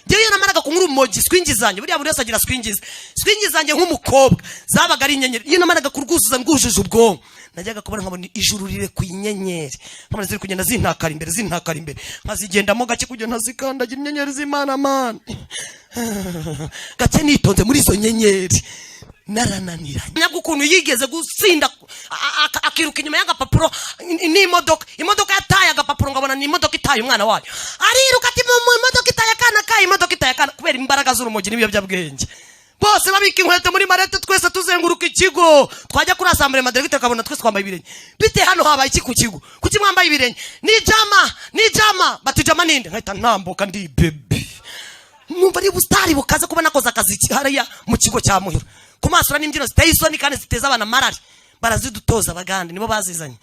Njyewe iyo namaraga kunywa urumogi, swingi zanjye, buriya buri wese agira swingi ze, swingi zanjye nk'umukobwa zabaga ari inyenyeri. Iyo namaraga kurwuzuza, ngujuje ubwonko, najyaga kubona nkabona ijuru rire ku inyenyeri, nkabona ziri kugenda zintakara imbere, zintakara imbere, nkazigendamo gake kugira ntazikandagira. Inyenyeri z'Imana, mana, gake nitonze muri izo nyenyeri. Narananiranye nyabwo ukuntu yigeze gusinda akiruka inyuma y'agapapuro n'imodoka. Imodoka yataye agapapuro, ngo abona ni imodoka itaye umwana wayo, ariruka ati: "Mu imodoka itaye akana kayo, imodoka itaye akana." Kubera imbaraga z'urumogi n'ibiyobyabwenge, bose babika inkweto muri mallette, twese tuzenguruka ikigo. Twajya kuri assemblée, madiregiteri akabona twese twambaye ibirenge. "Bite hano? Habaye iki ku kigo? Kuki mwambaye ibirenge?" "Ni jama, ni jama." Bati: "Jama ninde?" Nkahita ntambuka ndi bebe, numva ari ubusitari bukaze kuba nakoze akazi hariya mu kigo cya Muhira. Kumasura n'imbyino ziteye isoni kandi ziteza abana marari, barazidutoza. Abagande nibo bazizanye,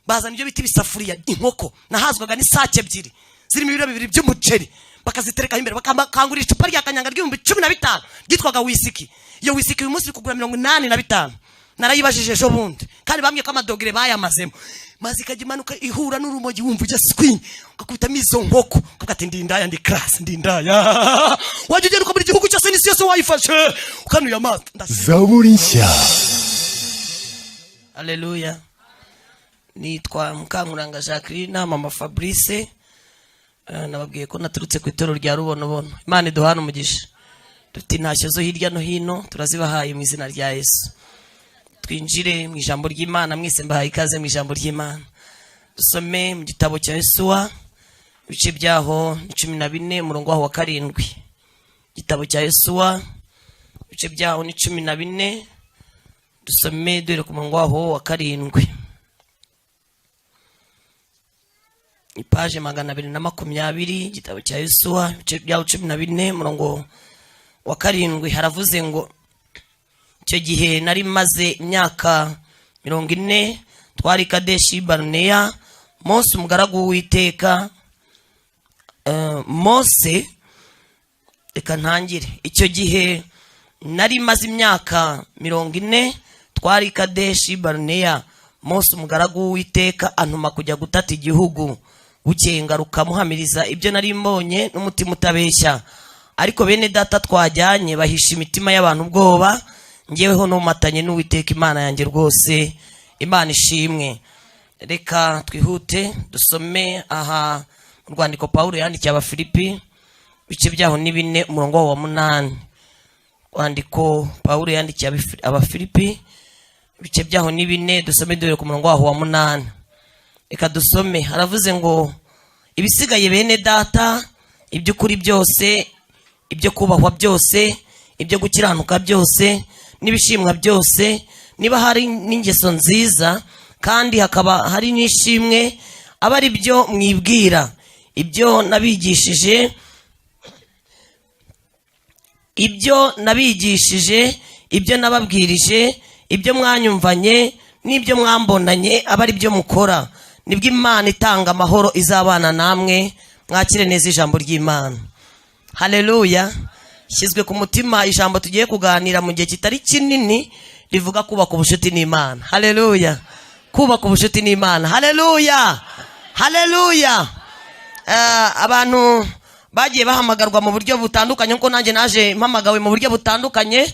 bazana ibyo bita ibisafuriya, inkoko. Nahazwaga n'isake ebyiri zirimo ibiro 2 by'umuceri, bakaziterekaho imbere, bakangurira icupa rya kanyanga ry'ibihumbi 15 ryitwaga wisiki. Iyo wisiki uyu munsi iri kugura 85. Narayibajije ejo bundi, kandi bambwiye ko amadogere bayamazemo. Maze ikajya imanuka ihura n'urumogi, wumva ujya swing, ugakubitamo izo nkoko, ukavuga ati: "Ndi indaya, ndi class, ndi indaya." Wajya ugenda ukabona igihugu cyose n'isi yose wayifashe, ukanuye amaso. Zaburi nshya. Haleluya! Nitwa Mukankuranga Jacqueline, mama Fabrice. Nababwiye ko naturutse ku itorero rya Rubonobono. Imana iduhane umugisha. Dufite intashyo zo hirya no hino, turazibahaye mu izina rya Yesu. Twinjire mu ijambo ry'Imana. Mwese mbahaye ikaze mu ijambo ry'Imana. Dusome mu gitabo cya Yosuwa, ibice byaho ni 14, umurongo waho wa 7. Igitabo cya Yosuwa, ibice byaho ni 14, dusome duhere ku murongo waho wa 7. Ipaje 220, igitabo cya Yosuwa, ibice byaho 14, umurongo wa 7. Haravuze ngo: "Icyo gihe nari maze imyaka 40, twari Kadeshi Baruneya. Mose umugaragu w'Uwiteka, Mose, reka ntangire. Icyo gihe nari maze imyaka 40, twari Kadeshi Baruneya. Mose umugaragu w'Uwiteka antuma kujya gutata igihugu. Bukeye ngaruka muhamiriza ibyo nari mbonye n'umutima utabeshya. Ariko bene data twajyanye bahisha imitima y'abantu ubwoba. Ngeweho numatanye n'Uwiteka Imana yanjye rwose." Imana ishimwe. Reka twihute dusome aha mu rwandiko Pawulo yandikiye Abafilipi, ibice byaho ni 4, umurongo wawo wa 8. Rwandiko Pawulo yandikiye Abafilipi, ibice byaho ni 4, dusome duhere ku murongo waho wa 8. Reka dusome. Haravuze ngo: "Ibisigaye, bene data, iby'ukuri byose, ibyo kubahwa byose, ibyo gukiranuka byose n'ibishimwa byose, niba hari n'ingeso nziza kandi hakaba hari n'ishimwe, aba ari byo mwibwira. Ibyo nabigishije, ibyo nabigishije, ibyo nababwirije, ibyo mwanyumvanye n'ibyo mwambonanye, aba ari byo mukora. Nibwo Imana itanga amahoro izabana namwe." Mwakire neza ijambo ry'Imana. Haleluya! Shyizwe ku mutima ijambo tugiye kuganira mu gihe kitari kinini, rivuga kubaka ubucuti n'Imana. Haleluya! Kubaka ubucuti n'Imana. Haleluya, haleluya! Abantu bagiye bahamagarwa mu buryo butandukanye, nkuko nanjye naje mpamagawe mu buryo butandukanye,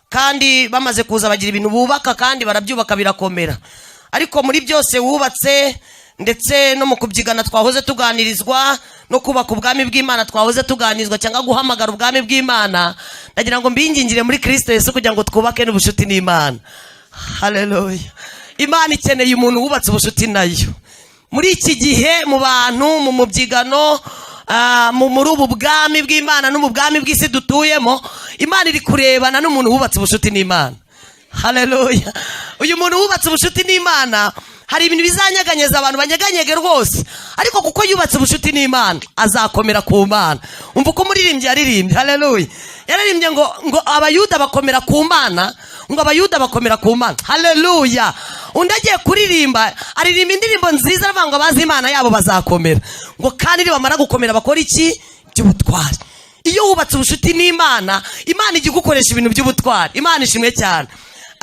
kandi bamaze kuza bagira ibintu bubaka, kandi barabyubaka birakomera. Ariko muri byose wubatse, ndetse no mu kubyigana twahoze tuganirizwa, no kubaka ubwami bw'Imana twahoze tuganirizwa, cyangwa guhamagara ubwami bw'Imana, ndagira ngo mbingingire muri Kirisito Yesu kugira ngo twubake n'ubucuti n'Imana. Haleluya! Imana ikeneye umuntu wubatse ubucuti nayo muri iki gihe, mu bantu, mu mubyigano, muri ubu bwami bw'Imana no mu bwami bw'isi dutuyemo. Imana iri kurebana n'umuntu wubatse ubucuti n'Imana. Haleluya! Uyu muntu wubatse ubucuti n'Imana, hari ibintu bizanyeganyeza abantu, banyeganyege rwose, ariko kuko yubatse ubucuti n'Imana, azakomera ku Mana. Umva uko umuririmbyi yaririmbye. Haleluya! Yaririmbye ngo Abayuda bakomera ku Mana, ngo Abayuda bakomera ku Mana. Haleluya! Undi agiye kuririmba, aririmba indirimbo nziza, aravuga ngo abazi Imana yabo bazakomera, ngo kandi nibamara gukomera bakora iki? By'ubutwari. Iyo wubatse ubucuti n'Imana, Imana ijya igukoresha ibintu by'ubutwari. Imana ishimwe cyane.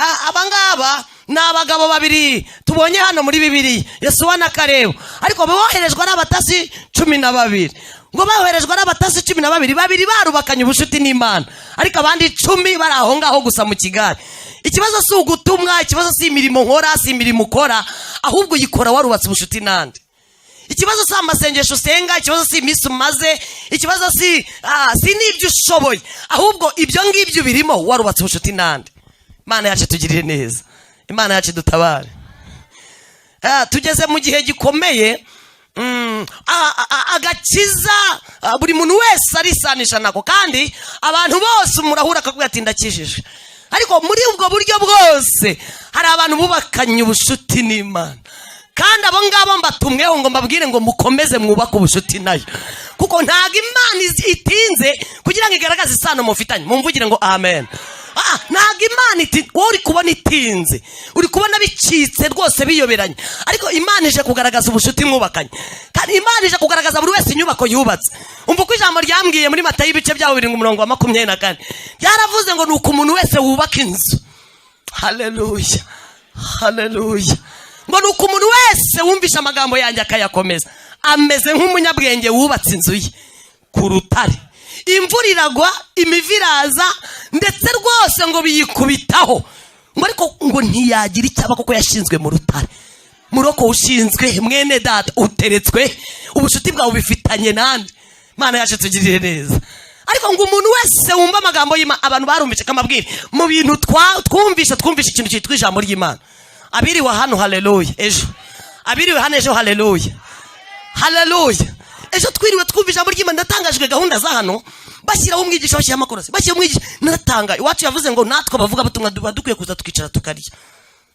Aba ngaba ni abagabo babiri tubonye hano muri Bibiliya, Yosuwa na Karebu, ariko boherejwe n'abatasi 12. Ngo baherejwe n'abatasi 12, babiri barubakanye ubucuti n'Imana, ariko abandi 10 bari aho ngaho gusa mu kigare. Ikibazo si ugutumwa, ikibazo si imirimo nkora, si imirimo ukora, ahubwo uyikora warubatse ubucuti nande. Ikibazo si amasengesho usenga, ikibazo si iminsi umaze, ikibazo si n'ibyo ushoboye, ahubwo ibyo ngibyo birimo warubatse ubucuti nande. Imana yacu tugirire neza, Imana yacu dutabare. Tugeze mu gihe gikomeye. Agakiza buri muntu wese arisanisha nako, kandi abantu bose murahura akakubwira ati ndakijijwe. Ariko muri ubwo buryo bwose hari abantu bubakanye ubucuti n'Imana, kandi abo ngabo mbatumweho ngo mbabwire ngo mukomeze mwubake ubucuti nayo, kuko ntago Imana itinze kugira ngo igaragaze isano mufitanye. Mumvugire ngo amen. Ntago Imana wowe uri kubona itinze, uri kubona bicitse rwose biyoberanye, ariko Imana ije kugaragaza ubucuti mwubakanye, kandi Imana ije kugaragaza buri wese inyubako yubatse. Umva uko ijambo ryambwiye muri Matayo ibice byaho 7:24, ryaravuze ngo nuko umuntu wese wubaka inzu. Haleluya, haleluya. Ngo nuko umuntu wese wumvisha amagambo yanjye akayakomeza ameze nk'umunyabwenge wubatse inzu ye ku rutare. Imvura iragwa, imivu iraza, ndetse rwose ngo biyikubitaho, ngo ariko ngo ntiyagira icyaba kuko yashinzwe mu rutare. Muroko ushinzwe mwene data uteretswe, ubucuti bwawe bifitanye nande. Imana yacu tugirire neza. Ariko ngo umuntu wese wumva amagambo y'Imana, abantu barumvise kamabwire mu bintu twumvisha ikintu cyitwa ijambo ry'Imana. Abiriwe hano haleluya ejo, abiriwe hano ejo haleluya, haleluya. Ejo twiriwe twumva ijambo ry'Imana. Ndatangajwe gahunda za hano, bashyiraho umwigisha, bashyiraho amakorosi, bashyiraho umwigisha. Naratangaye. Iwacu yavuze ngo natwe abavuga butumwa duba dukwiye kuza tukicara tukarya.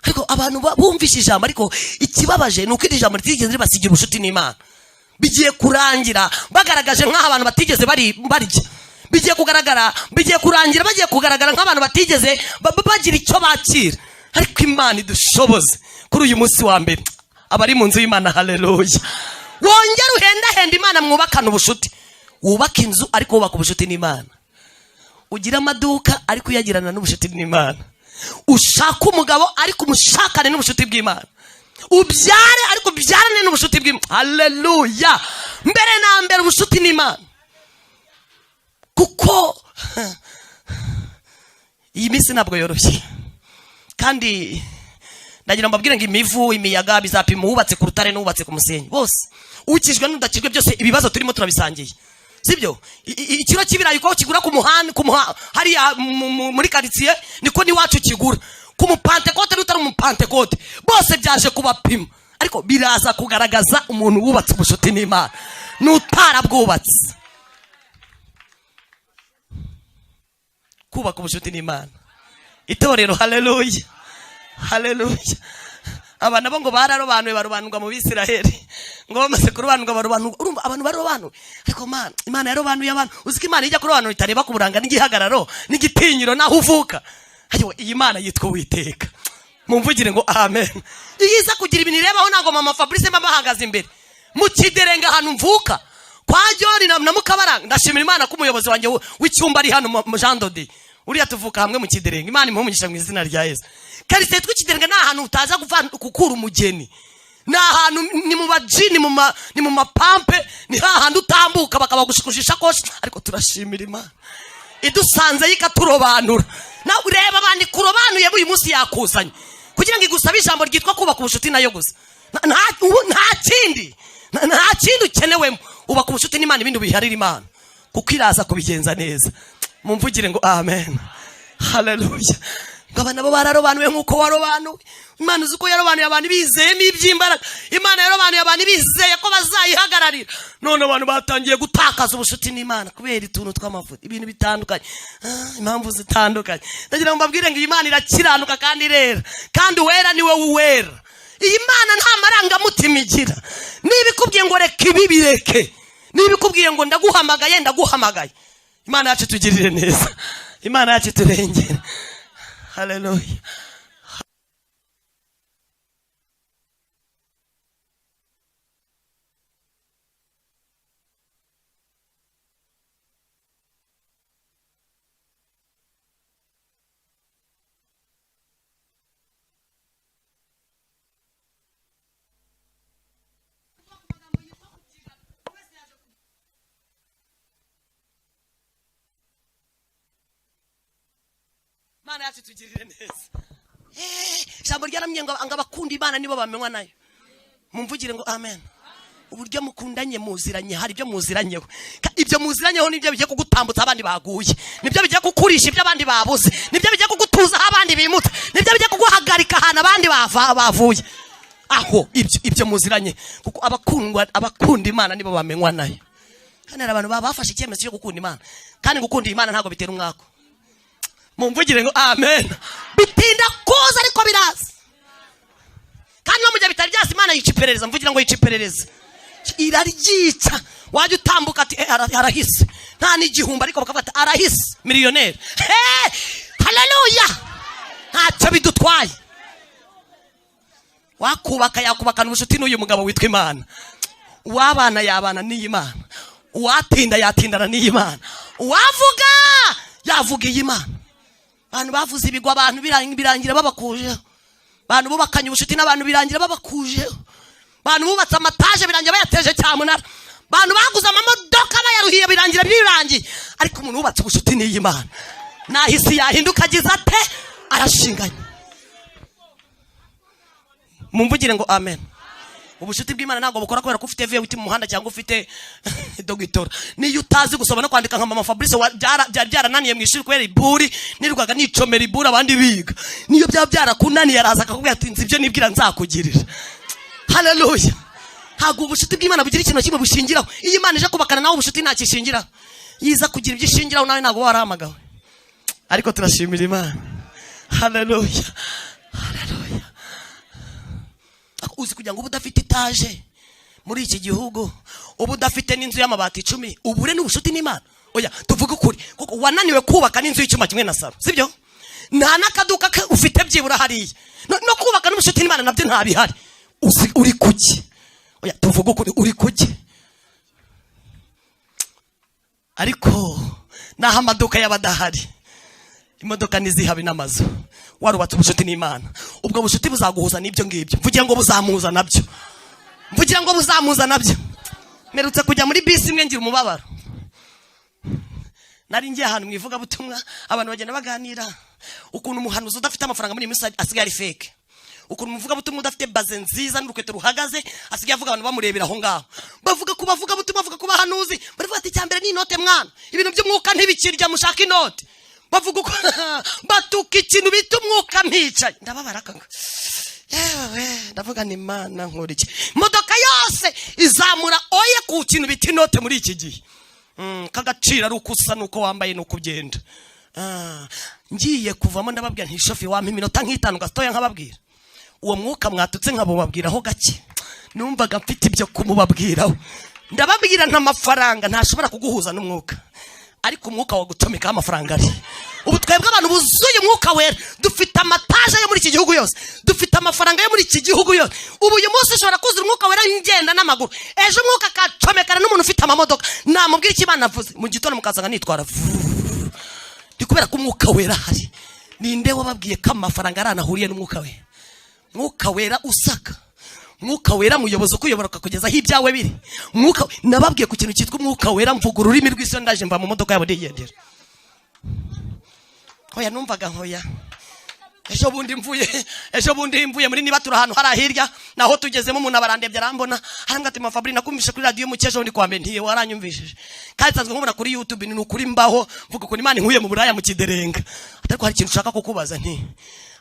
Ariko abantu bumvishe ijambo, ariko ikibabaje ni uko iri jambo ritigeze ribasigira ubucuti n'Imana. Bigiye kurangira bagaragaje nk'aho abantu batigeze barya. Bigiye kugaragara, bigiye kurangira bagiye kugaragara nk'abantu batigeze bagira icyo bakira. Ariko Imana idushoboze kuri uyu munsi wa mbere, abari mu nzu y'Imana haleluya. Wongere uhendahenda Imana mwubakana ubucuti. Wubaka inzu ariko wubaka ubucuti n'Imana. Ugira amaduka ariko uyagirana n'ubucuti n'Imana. Ushaka umugabo ariko umushakane n'ubucuti bw'Imana. Ubyare ariko ubyarane n'ubucuti bw'Imana. Haleluya. Mbere na mbere ubucuti n'Imana. Kuko iyi minsi ntabwo yoroshye, kandi ndagira mbabwire ngo imivu, imiyaga bizapima uwubatse ku rutare n'uwubatse ku musenyi. Bose ukijwe n'udakijwe, byose ibibazo turimo turabisangiye, sibyo? Ikiro cy'ibirayi uko kigura ku muhanda, hariya muri quartier, niko n'iwacu kigura. Ku mupantekote n'utari umupantekote, bose byaje kubapima, ariko biraza kugaragaza umuntu wubatse ubucuti n'Imana n'utarabwubatse. Kubaka ubucuti n'Imana. Itorero haleluya, haleluya. Aba nabo ngo bararobanuwe, barobanurwa mu Bisiraheli. Ngo bamaze kurobanurwa barobanurwa. Urumva abantu barobanuwe, ariko Mana, Imana yarobanuye abantu. Uzi ko Imana ijya kurobanura itareba ku buranga n'igihagararo n'igitinyiro naho uvuka. Ayo iyi Mana yitwa Uwiteka. Mumvugire ngo amen. Iyo iza kugira ibintu irebaho, ntabwo mama Fabrice mba bahagaze imbere mu kiderenga ahantu mvuka kwa John na Mukabaranga. Ndashimira Imana ko umuyobozi wanjye w'icyumba ari hano, Jean Dodi. Uriya tuvuka hamwe mu kiderenga. Imana imuhe umugisha mu izina rya Yesu. Quartier tw'ikiderenga ni ahantu utaza gukura umugeni. Ni ahantu ni mu baji, ni mu mapampe, ni hahandi utambuka bakabagushikushije ishakoshi. Ariko turashimira Imana idusanze ikaturobanura. Nawe ureba abantu ikurobanuye uyu munsi yakuzanye kugira ngo igusabe ijambo ryitwa kubaka ubucuti nayo gusa. Nta kindi ukenewemo. Ubaka ubucuti n'Imana, ibindi ubiharira Imana, kuko iraza kubigenza neza. Mumvugire ngo amen, haleluya. Ngo aba nabo bararobanuwe nk'uko warobanuwe. Imana uzi ko yarobanuye abantu bizeyemo iby'imbaraga. Imana yarobanuye abantu bizeye ko bazayihagararira. None abantu batangiye gutakaza ubucuti n'Imana kubera utuntu tw'amavuta, ibintu bitandukanye, impamvu zitandukanye. Ndagira ngo mbabwire ngo iyi Imana irakiranuka kandi irera, kandi uwera ni wowe uwera. Iyi Mana nta marangamutima igira. Niba ikubwiye ngo reka ibi, bireke. Niba ikubwiye ngo ndaguhamagaye, ndaguhamagaye. Imana yacu tugirire neza, Imana yacu turengere. Haleluya. Imana yacu itugirire neza. Ijambo ryaramye ngo abakunda Imana nibo bamenywa nayo. Mumvugire ngo amen. Uburyo mukundanye, muziranye, hari ibyo muziranyeho. Ibyo muziranyeho nibyo bigiye kugutambutsa abandi baguye, nibyo bigiye kukurisha ibyo abandi babuze, nibyo bigiye kugutuza aho abandi bimutse, nibyo bigiye kuguhagarika ahantu abandi bavuye aho. Ibyo muziranye, kuko abakunda Imana nibo bamenywa nayo. Kandi hari abantu baba bafashe icyemezo cyo gukunda Imana, kandi gukunda Imana ntabwo bitera umwaku. Mumvugire ngo amen. Bitinda kuza ariko biraza. Kandi no mu gihe bitari byasa, Imana yica iperereza. Mvugira ngo yica iperereza, iraryica. Wajya utambuka ati: "Eh, arahise nta n'igihumbi," ariko bakafata arahise miliyoneri. Hey, haleluya! Ntacyo bidutwaye. Wakubaka yakubakana ubucuti n'uyu mugabo witwa Imana, uwabana yabana n'iyi Mana, uwatinda yatindana n'iyi Mana, uwavuga yavuga iyi Mana. Abantu bavuze ibigwa, abantu birangira babakujeho. Abantu bubakanye ubucuti n'abantu birangira babakujeho. Abantu bubatse amataje birangira bayateje cyamunara. Abantu baguze amamodoka bayaruhiye birangira birangiye. Ariko umuntu wubatse ubucuti n'iyi Mana, naho isi yahinduka agize ate, arashinganye. Mumvugire ngo amen. Ubucuti bw'Imana ntabwo bukora kubera ko ufite V8 mu muhanda cyangwa ufite dogitora. Niyo utazi gusoma no kwandika nka mama Fabrice, byari byarananiye mu ishuri kubera iburi, nirirwaga nicomera iburi abandi biga. Niyo byaba byarakunaniye, araza akakubwira ati: "Nzi ibyo nibwira nzakugirira." Haleluya! Ntabwo ubucuti bw'Imana bugira ikintu na kimwe bushingiraho. Iyo Imana ije kubakana nawe ubucuti, ntakishingiraho. Yiza kugira ibyo ishingiraho, nawe ntabwo uba warahamagawe. Ariko turashimira Imana. Haleluya, haleluya! Uzi kugira ngo ube udafite etaje muri iki gihugu, uba udafite n'inzu y'amabati 10, ubure n'ubucuti n'Imana? Oya, tuvuge ukuri, kuko wananiwe kubaka n'inzu y'icyuma kimwe na salo, sibyo? Nta n'akaduka ufite byibura hariya. No kubaka n'ubucuti n'Imana nabyo ntabihari. Uzi uri kuki? Oya, tuvuge ukuri, uri kuki? Ariko naho amaduka y'abadahari, imodoka ntizihabe n'amazu, warubatse ubucuti n'Imana, ubwo bucuti buzaguhuza n'ibyo ngibyo. Mvugira ngo buzamuza nabyo, mvugira ngo buzamuza nabyo. Mperutse kujya muri bisi imwe, ngira umubabaro. Nari ngiye ahantu mu ivugabutumwa, abantu bagenda baganira ukuntu umuhanuzi udafite amafaranga muri iyi minsi asigaye ari fake, ukuntu umuvugabutumwa udafite baze nziza n'urukweto ruhagaze asigaye avuga abantu bamurebera aho ngaho. Bavuga ku bavugabutumwa, bavuga ku bahanuzi, baravuga ati: "Icya mbere ni inote mwana, ibintu by'umwuka ntibikirya, mushaka inote." Bavuga uko batuka ikintu bita umwuka. Mpicaye ndababara kanga, yewe, ndavuga ni Imana nkora iki? Imodoka yose izamura oye ku kintu bita inote muri iki gihe. K'agaciro ari uko usa n'uko wambaye n'uko ugenda. Ngiye kuvamo, ndababwira nti: "Shofi, wampa iminota nk'itanu gatoya nkababwira uwo mwuka mwatutse, nkabubabwiraho gake?" Numvaga mfite ibyo kumubabwiraho. Ndababwira nta mafaranga ntashobora kuguhuza n'umwuka, ariko umwuka wagucomekaho amafaranga ari. Ubu twebwe abantu buzuye Umwuka Wera dufite amataje yo muri iki gihugu yose, dufite amafaranga yo muri iki gihugu yose. Ubu uyu munsi ushobora kuzura Umwuka Wera ngenda n'amaguru, ejo umwuka akacomekana n'umuntu ufite amamodoka, namubwira icyo Imana avuze, mu gitondo mukasanga nitwara vuuu. Ni kubera ko Umwuka Wera ahari. Ninde wababwiye ko amafaranga ari ahuriye n'Umwuka Wera? Mwuka Wera usaka, Mwuka Wera muyobozi ukuyobora akakugeza aho ibyawe biri. Mwuka, nababwiye ku kintu cyitwa Umwuka Wera, mvuga ururimi rw'isi, ndaje mva mu modoka yabo ndigendera. Hoya, numvaga nkoya. Ejo bundi mvuye muri niba turi ahantu hari hirya, naho tugezemo, umuntu abarandebye, arambona, arambwira ati: "Mama Fabri, nakumvise kuri radiyo mu ejo bundi kuwa mbere." Ntiye, waranyumvishije kandi nsanzwe nkubona kuri YouTube. Ni ukuri, mbaho mvuga ukuntu Imana inkuye mu buraya mu kiderenga. Ariko hari ikintu ushaka kukubaza. Nti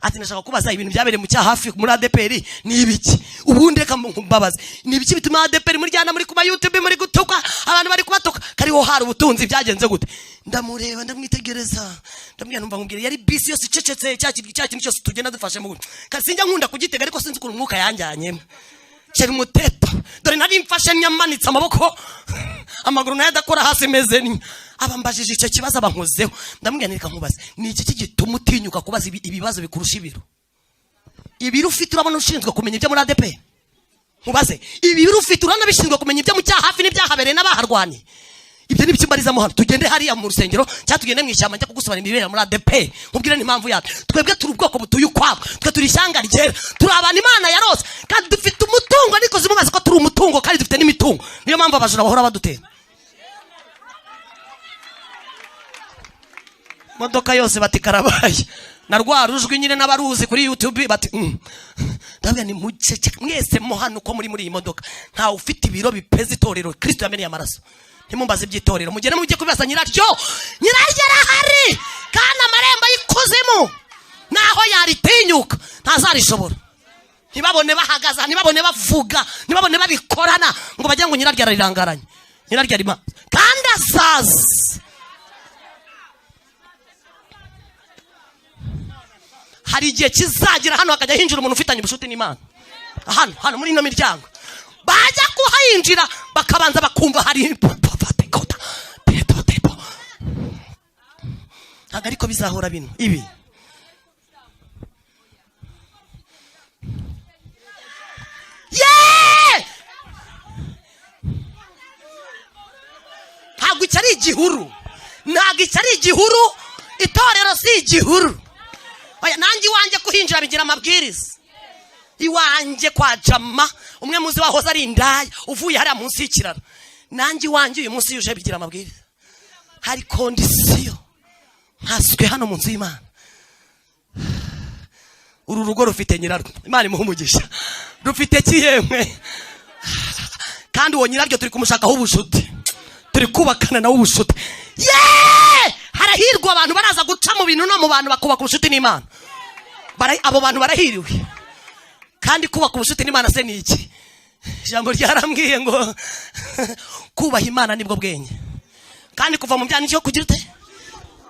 ati: "Ndashaka kubaza, ibintu byabereye mu cyaha hafi muri ADEPR ni ibiki?" Ubundi reka mbabaze, ni ibiki bituma ADEPR muryana, muri kuma YouTube, muri gutuka abantu, bari kubatuka kariho hari ubutunzi? Byagenze gute? Ndamureba, ndamwitegereza, ndamubwira: "Numva nkubwira." Yari bisi yose icecetse, cya kintu cyose tugenda dufashe mu kandi sinjya nkunda kugitega, ariko sinzi ukuntu umwuka yanjyanyemo. Sheri umuteto, dore nari mfashe nyamanitse amaboko, amaguru nayo adakora hasi, meze ni abambajije icyo kibazo, abankozeho. Ndamubwira nti: "Reka nkubaze, ni iki gituma utinyuka kubaza ibibazo bikurusha ibiro? Ibiro ufite urabona ushinzwe kumenya ibyo muri ADEPR? Nkubaze, ibiro ufite urabona bishinzwe kumenya ibyo mu cyaha hafi n'ibyahabereye n'abaharwaniye? Ibyo ni ibyo hano. Tugende hariya mu rusengero cyangwa tugende mu ishyamba, njya kugusobanurira imibere muri ADEPR, nkubwire n'impamvu yabyo. Twebwe turi ubwoko butuye ukwabo, twe turi ishyanga ryera, turi abantu Imana yarose, kandi dufite umutungo." Ariko zimubaze ko turi umutungo kandi dufite n'imitungo, niyo mpamvu abajura bahora badutera. Imodoka yose bati: "Karabaye." Na rwa rujwi nyine n'abaruzi kuri YouTube bati Ndabwira ni mucece mwese mo hano uko muri iyi modoka, ntawe ufite ibiro bipeza itorero Kristo yameneye amaraso. Ntimumbaze iby'itorero, mugende mujye kubibaza nyiraryo. Nyiraryo arahari, kandi amarembo y'ikuzimu naho yaritinyuka ntazarishobora. Ntibabone bahagaze, ntibabone bavuga, ntibabone babikorana ngo bajye ngo nyiraryo ararirangaranye. Nyiraryo arima kandi azaza. Hari igihe kizagera hano hakajya hinjira umuntu ufitanye ubucuti n'Imana. Hano hano muri ino miryango bajya kuhinjira bakabanza bakumva hari, ntabwo ariko bizahora bino ibi. Yeee! Ntabwo iki ari igihuru, ntabwo iki ari igihuru, itorero si igihuru. Oya, nanjye iwanjye kuhinjira bigira amabwiriza. Iwanjye kwa Jama, umwe muzi wahoze ari indaya, uvuye hariya munsi y'ikiraro, nanjye iwanjye uyu munsi yuje bigira amabwiriza. Hari condition nkaswe hano mu nzu y'Imana. Uru rugo rufite nyirarwo, Imana imuhe umugisha, rufite kiyemwe, kandi uwo nyiraryo turi kumushakaho ubucuti, turi kubakana nawe ubucuti. Yeee! Harahirwa abantu baraza guca mu bintu no mu bantu bakubaka ubucuti n'Imana. Abo bantu barahiriwe. Kandi kubaka ubucuti n'Imana se ni iki? Ijambo ryarambwiye ngo kubaha Imana nibwo bwenge, kandi kuva mu byaha nicyo kugira ute?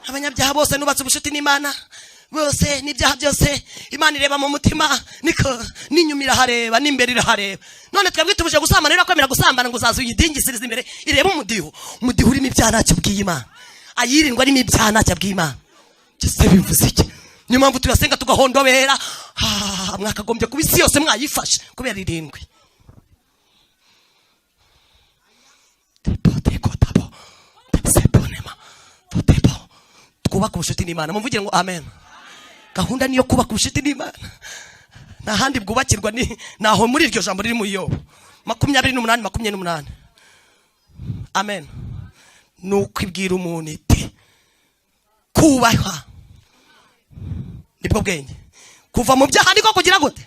Abanyabyaha bose nubatse ubucuti n'Imana bose n'ibyaha byose Imana ireba mu mutima, niko n'inyuma irahareba n'imbere irahareba. None twebwe tubuje gusambana, rero kwemera gusambana ngo uzaza uyidingisirize imbere irebe umudiho. Umudiho urimo ibyaha ntacyo ubwiye Imana, ayirindwa arimo ibyaha ntacyo abwiye Imana. Ese bivuze iki? Niyo mpamvu tuyasenga tugahondobera. Mwakagombye kuba isi yose mwayifashe kubera irindwi. Twubaka ubucuti n'Imana, mumvugire ngo amen. Gahunda niyo kubaka ubucuti n'Imana, nta handi bwubakirwa, ni naho muri iryo jambo riri mu Yobu 28 28. Amen. Ni ukwibwira umuntu iti kubaha nibwo bwenge, kuva mu byaha niko kugira gute?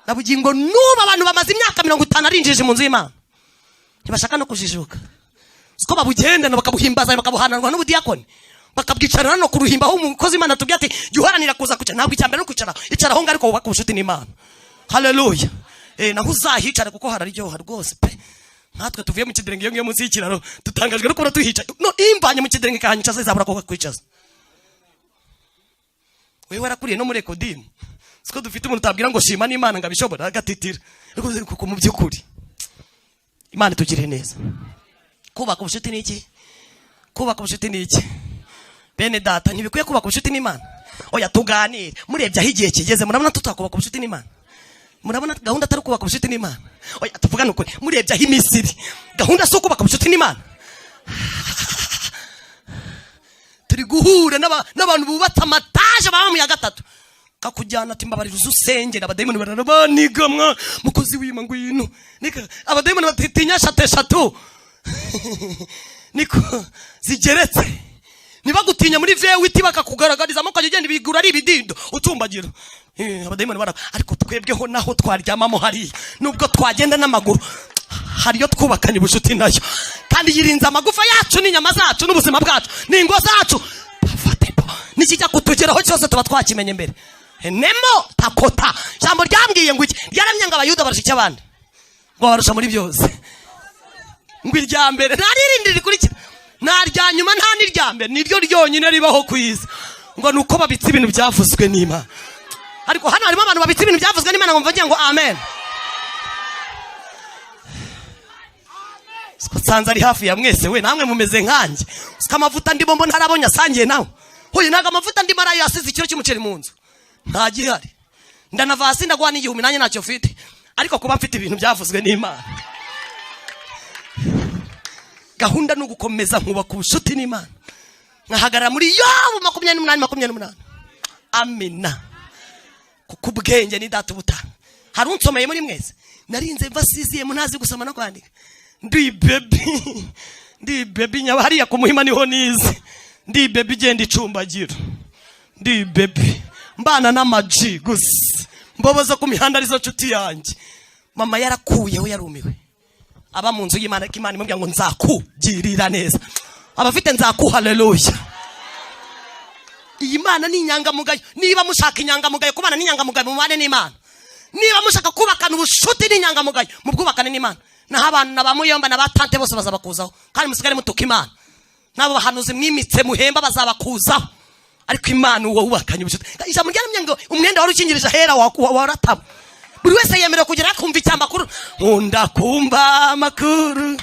Na bugingo n'ubu abantu bamaze imyaka 50 arinjije mu nzu y'Imana ntibashaka no kujijuka, siko babugendana bakabuhimbaza bakabuhananwa n'ubudiyakoni, bakabwicarana no kuruhimba aho umukozi Imana atubwiye ati jya uharanira kuza kwicara. Ntabwo icya mbere ari ukwicara, icara aho ngaho ariko wubake ubucuti n'Imana. Haleluya. Naho uzahicara kuko hararyoha rwose pe. Natwe tuvuye mu kiderenge iyo ngiyo munsi y'ikiraro dutangajwe no kubona tuhicaye. No imvanye mu kiderenge ikanyicaza izabura ko kwicaza. Wewe warakuriye no muri Ekodimu, siko dufite umuntu utabwira ngo shima n'Imana ngo abishobora agatitira. Ariko mu by'ukuri Imana itugirire neza. Kubaka ubucuti ni iki? Kubaka ubucuti ni iki? Bene data, ntibikwiye kubaka ubucuti n'Imana? Oya, tuganire. Murebye aho igihe kigeze, murabona tutakubaka ubucuti n'Imana? Murabona gahunda atari kubaka ubucuti n'Imana? Oya, tuvugane ukuri. Murebye aho iminsi iri, gahunda si ukubaka ubucuti n'Imana? Turi guhura n'abantu bubatse amataje baba mu ya gatatu, kakujyana ati mbabarira uze usengera. Abadayimoni barabanigamwa, mukozi w'Imana ngwino. Nika abadayimoni batitinya eshatu eshatu niko zigeretse, ntibagutinya muri vewiti bakakugaragarizamo ukajya ugenda ibigura ari ibidindo utumbagira. Abadayimoni bara, ariko twebweho naho twaryamamo hariya, nubwo twagenda n'amaguru hariyo twubakanye ubucuti nayo, kandi yirinze amagufa yacu n'inyama zacu n'ubuzima bwacu n'ingo zacu. Nikijya kutugeraho cyose tuba twakimenye mbere. Nemo takota, ijambo ryambwiye ngo iki? Ryaramye ngo abayuda barusha abandi, ngo barusha muri byose, ngo irya mbere nta n'irindi rikurikira, nta rya nyuma nta n'irya mbere, niryo ryonyine ribaho ku isi, ngo ni uko babitse ibintu byavuzwe n'Imana. Ariko hano harimo abantu babitse ibintu byavuzwe n'Imana, ngo mvuge ngo amen. Siko nsanze ari hafi ya mwese we, namwe mumeze nkanjye. Siko amavuta ndimo mbona ntarabonye asangiye nawe. Hoye ntago amavuta ndimo arayo yasize ikiro cy'umuceri mu nzu, nta gihari. Ndanava hasi ndaguha n'igihumbi nanjye ntacyo mfite, ariko kuba mfite ibintu byavuzwe n'Imana. Gahunda ni ugukomeza nkubaka ubucuti n'Imana, nkahagarara muri Yobu 28 28. Amina. Kuko ubwenge ni data ubutanga. Hari unsomeye muri mwese? Narinze mva siziyemo ntazi gusoma no kwandika. Ndi baby, ndi baby nyaba hariya ku Muhima niho nize. Ndi baby igenda icumbagira. Ndi baby, mbana n'amaji gusa, mbobo zo ku mihanda arizo nshuti yanjye. Mama yarakuyeho, yarumiwe, aba mu nzu y'Imana, ariko Imana imubwira ngo nzakugirira neza. Abafite nzaku, haleluya. Iyi Mana ni inyangamugayo. Niba mushaka inyangamugayo, kubana n'inyangamugayo, mubane n'Imana. Niba mushaka kubakana ubushuti n'inyangamugayo, mubwubakane n'Imana. Naho abantu na ba muyomba na ba tante bose bazabakuzaho, kandi musigare mutuka Imana. N'abo bahanuzi mwimitse muhemba bazabakuzaho, ariko Imana, uwo wubakanye ubucuti, ijambo ryaramye ngo umwenda wari ukingirije ahera warataba. Buri wese yemerewe kugera akumva icyamakuru. Nkunda kumva amakuru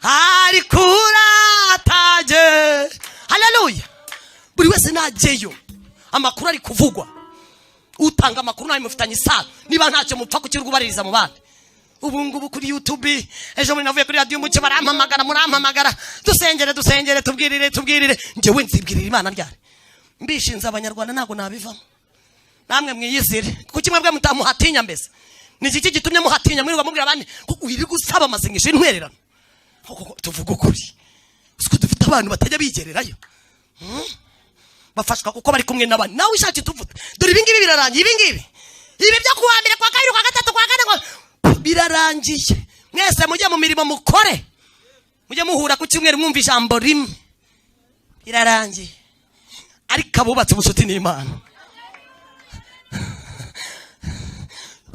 ari kuratage. Haleluya! Buri wese najyeyo, amakuru ari kuvugwa. Utanga amakuru nawe mufitanye isano. Niba ntacyo mupfa, kukirwa ubaririza mu bandi? Ubu ngubu kuri YouTube, ejo muri navuye kuri radiyo Umucyo, barampamagara, murampamagara: "Dusengere, dusengere, tubwirire, tubwirire." Njyewe nzibwirira Imana ryari? Mbishinze Abanyarwanda ntabwo nabivamo. Namwe mwiyizire. Kuki mwebwe mutamuhatinya? Mbese ni iki gitumye muhatinya, mwirirwa mubwira abandi ko wirirwa usaba amasengesho y'intwererano? Koko tuvuga ukuri, siko dufite abantu batajya bigererayo? Bafashwa kuko bari kumwe n'abandi. Nawe ushatse tuvuga, dore ibi ngibi birarangiye. Ibi ngibi, ibi byo kuwa mbere, kwa kabiri, kwa gatatu, kwa kane, ngo birarangiye. Mwese mujye mu mirimo mukore, mujye muhura ku cyumweru mwumva ijambo rimwe. Birarangiye. Ariko abubatse ubucuti n'Imana,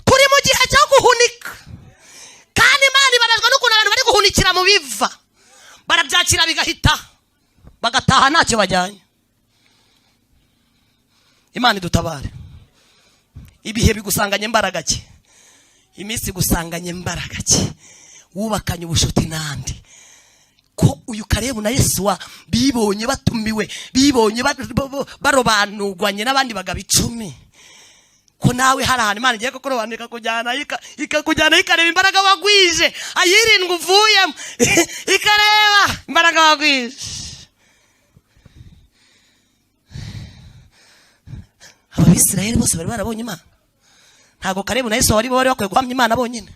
turi mu gihe cyo guhunika, kandi Imana ibabazwa n'ukuntu abantu bari guhunikira mu biva. Barabyakira bigahita, bagataha ntacyo bajyanye. Imana idutabare. Ibihe bigusanganye imbaraga ki? Iminsi igusanganye imbaraga ki? Wubakanye ubucuti n'andi? Ko uyu Karebu na Yesuwa bibonye batumiwe, bibonye barobanurwanye n'abandi bagabo 10, ko nawe hari ahantu Imana igiye kukurobanura, ikakujyana, ikakujyana, ikareba imbaraga wagwije, ayirindwi uvuyemo, ikareba imbaraga wagwije. Abisirayeli bose bari barabonye Imana. Ntabwo Karebu na Yesu bari bakwiye guhamya Imana bonyine,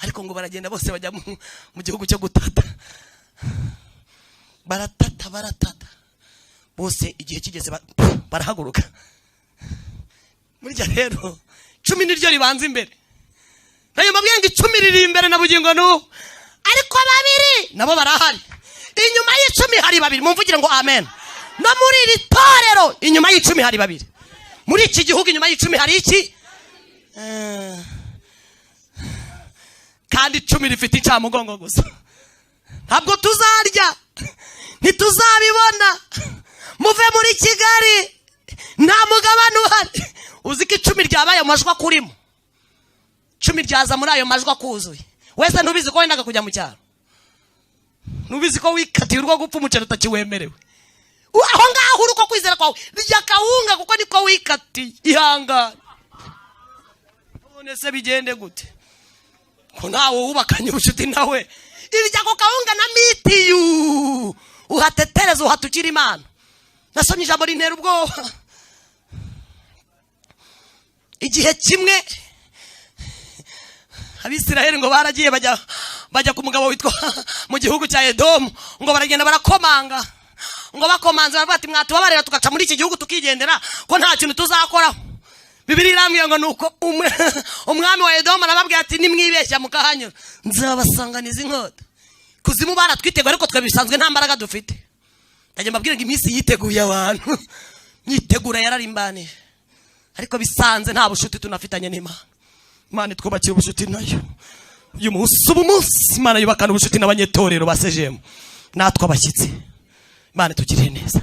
ariko ngo baragenda bose bajya mu gihugu cyo gutata. Baratata, baratata bose. Igihe kigeze barahaguruka. Burya rero 10 niryo ribanza imbere. Nayo mbabwiye ngo 10 riri imbere na bugingo n'ubu, ariko babiri nabo barahari. Inyuma y'icumi hari babiri. Mumvugire ngo amen. No muri iri torero inyuma y'icumi hari babiri. Muri iki gihugu inyuma y'icumi hari iki? Kandi 10 rifite incamugongo gusa. Ntabwo tuzarya, ntituzabibona. Muve muri Kigali, nta mugabane uhari. Uzi ko 10 ryabaye amajwi akurimo? 10 ryaza muri ayo majwi akuzuye. Wese ntubizi ko wendaga kujya mu cyaro? Ntubizi ko wikatiye urwo gupfa, umuceri utakiwemerewe? Aho ngaho uri, uko kwizera kwawe, rya kawunga kuko niko wikatiye. Ihangane. None se bigende gute ko ntawe wubakanye ubucuti nawe? Irya ako kawunga na mitiyu, uhatetereza, uhatukira Imana. Nasomye ijambo rintera ubwoba. Igihe kimwe Abisiraheli ngo baragiye, bajya ku mugabo witwa mu gihugu cya Edomu. Ngo baragenda, barakomanga. Ngo bakomanze, baravuga ati: "Mwatubabarira tugaca muri iki gihugu tukigendera, ko nta kintu tuzakoraho?" Bibiliya irambwira ngo nuko umwami wa Edomu arababwira ati: "Nimwibeshya mukahanyura, nzabasanganiza inkota." Kuzimu baratwiteguye, ariko twe bisanzwe nta mbaraga dufite. Ndajya mbabwira ngo iminsi yiteguye abantu, myitegura yararimbanije, ariko bisanze nta bushuti tunafitanye n'Imana. Imana itwubakiye ubucuti nayo uyu munsi. Ubu munsi Imana yubakana ubucuti n'abanyetorero ba sejemu, natwe abashyitsi. Imana itugiriye neza.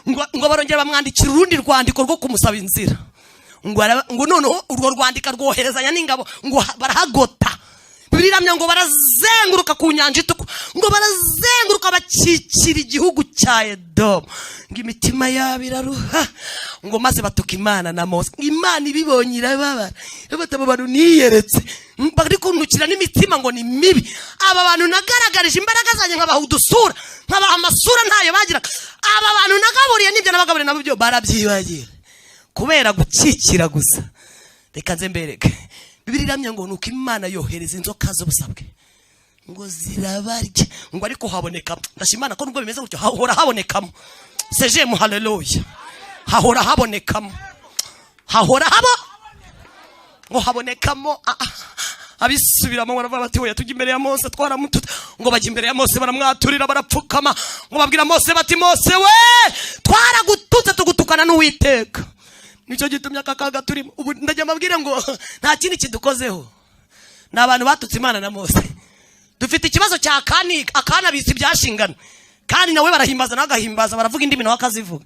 Ngo barongera bamwandikira urundi rwandiko rwo kumusaba inzira. Ngo noneho urwo rwandiko rwoherezanya n'ingabo. Ngo barahagota. Bibiliya iramya ngo barazenguruka ku nyanja Itukura, ngo barazenguruka bakikira igihugu cya Edomu. Ngo imitima yabo iraruha, ngo maze batuka Imana na Mose. Ngo Imana ibibonye irababara, iravuga ati: "Abo bantu niyeretse bari kuntukira n'imitima ngo ni mibi, aba bantu nagaragarije imbaraga zanjye, nkabaha udusura, nkabaha amasura ntayo bagiraga, aba bantu nagaburiye n'ibyo nabagaburiye nabo byo barabyibagira kubera gukikira gusa." Reka nze mbereke. Bibiliya iramya ngo nuko Imana yohereza inzoka z'ubusabwe. Ngo zirabarya, ngo ariko habonekamo. Ndashima Imana ko nubwo bimeze gutyo hahora habonekamo sejemu. Haleluya! Hahora habonekamo, hahora haba ngo habonekamo. Abisubiramo baravuga bati: "Oya, tujya imbere ya Mose twaramututa." Ngo bajya imbere ya Mose, baramwaturira, barapfukama, ngo babwira Mose bati: "Mose we, twaragututse, tugutukana n'Uwiteka." Nicyo gitumye aka kaga turimo ubu. Ndajya mbabwire ngo nta kindi kidukozeho, ni abantu batutse Imana na Mose. Dufite ikibazo cya kani akanabitse ibyashingano, kandi nawe barahimbaza, nawe agahimbaza, baravuga indimi, nawe akazivuga.